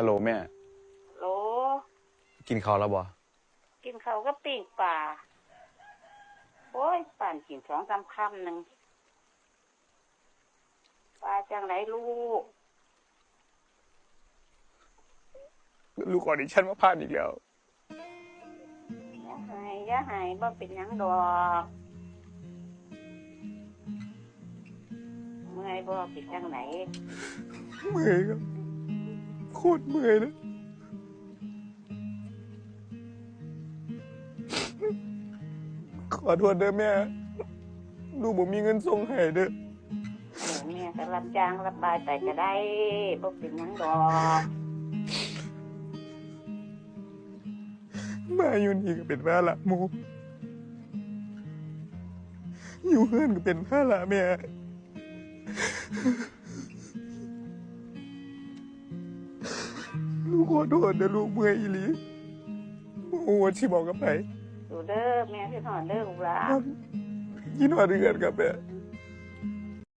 ຮັລໂຫຼແມ່. ໂຫຼ. ກິນເຂົ້າແລ້ວບໍ່? ກິນເຂົ້າກັບປີ້ງປາ. ໂອ້ຍ ປານກິນສອງສາມຄຳໜຶ່ງ. ວ່າຈັ່ງໃດລູກ? ລູກອອດິຊັນມາຜ່ານອີກແລ້ວ. ຢ່າໄຫ້ ຢ່າໄຫ້ ບໍ່ເປັນຫຍັງດອກ. ເມື່ອຍບໍ່? ເປັນຈັ່ງໃດ? ເມື່ອຍຄັບ ໂຄດເມື່ອຍເລີຍ. ຂໍໂທດເດີແມ່ ລູກບໍ່ມີເງິນສົ່ງໃຫ້ເດີ. ເອີ ແມ່ກໍຮັບຈ້າງຮັບບາຍໄປກໍໄດ້ ບໍ່ເປັນຫຍັງດອກ. ມາຢູ່ນີ້ກໍເປັນພາລະໝູ່ ຢູ່ເຮືອນກໍເປັນພາລະແມ່. ລູກຂໍໂທດເດີລູກ ເມື່ອຍອີ່ຫຼີ ບໍ່ຮູ້ວ່າຊິເວົ້າກັບໃຜ. ສູ້ເດີແມ່ ຄິດຮອດເດີລູກຫຼ້າ. ຄິດຮອດຄືກັນຄັບແມ່.